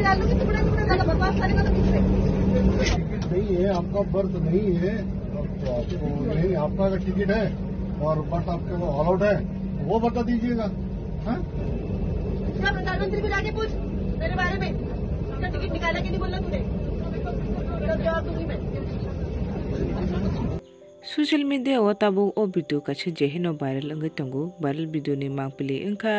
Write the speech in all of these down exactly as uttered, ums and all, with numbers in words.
डाल दूंगी टुकड़ा टुकड़ा, ज्यादा बकवास सारे का तो कुछ नहीं। टिकट नहीं है, आपका बर्थ नहीं है, तो आपको नहीं, आपका अगर टिकट है और बर्थ आपके को अलाउड है, वो बता दीजिएगा। हाँ? क्या प्रधानमंत्री को जाके पूछ मेरे बारे में, उसका टिकट निकाला कि नहीं बोला तूने, तब जवाब दूंगी मैं। Social media o tabuk o video kaisa je hino viral wngwi tongo. Viral video ni mangpili wngkha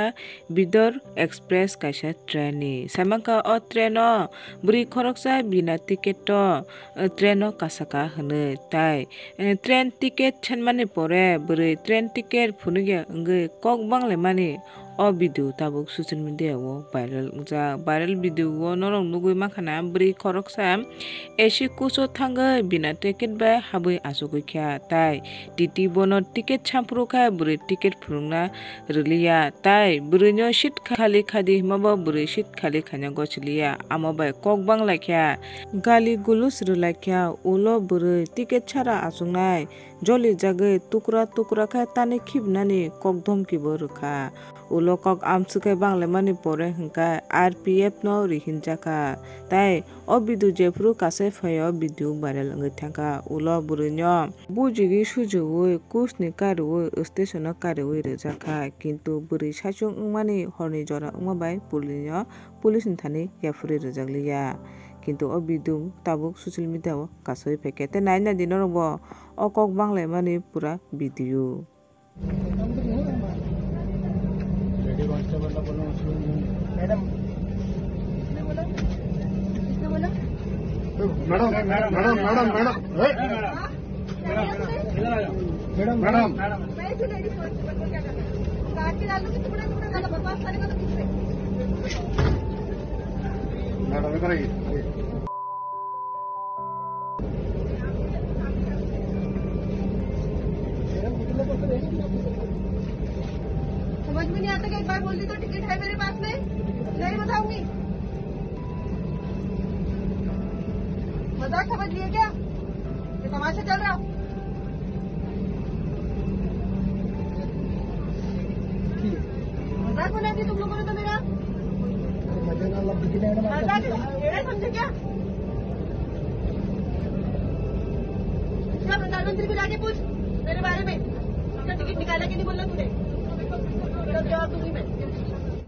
Bidor Express kaisa train ni. Samangkha o train o bwrwi khoroksa bina ticket o, eh, train o kasaka hwnwi. Tai, eh, train ticket sanmani pore bwrwi train ticket phunukya wngwi kok banglaimani. O video tabuk social media o viral wngjak. Viral video o norok nugwi mankha na bwrwi khoroksa A C coach o thangwi bina ticket bai habwi achugwi kha, tai T T bono ticket samphuru khe bwrwi ticket phunukna rwliya, tai bwrwino seat khali khadi hwnba bo bwrwi seat khali khaina gochiliya, amo bai kok banglaikha, gali gulus rwlaikha, ulo bwrwi ticket sara achuknai. Jolijagwi tukra tukra khe tani khibnani kok dhomki bo rwkha. Ulo kok amswk khe banglaimani pore hwnkhe R P F no rihinjakha. Tai o video jephuru kasai phaio video viral wngwi thangkha. Ulo bwrwino bujigwi sujuwi coach ni kariwi station o kariwi rwjakha. Kintu bwrwi saichung wngmani horni jora wngma bai police no, police ni thani yaphuri rwjakliya. Kintu o video tabuk social media o kasui phaikha. Tei naina di norok bo o kok banglaimani pura video. Madam, madam, madam, madam, madam, madam. Madam. Madam. Madam, इधर आइए, आइए। समझ में नहीं आता कि एक बार बोल दी तो टिकट है मेरे पास में, नहीं बताऊंगी। मजाक समझ लिए क्या? ये तमाशा चल रहा? मजाक बना दिया तुम लोगों ने तो मेरा। मजाक, मेरा समझे क्या? क्या प्रधानमंत्री को जाके पूछ मेरे बारे में, उसका टिकट निकाला कि नहीं बोला तूने? मेरा जवाब दूंगी मैं।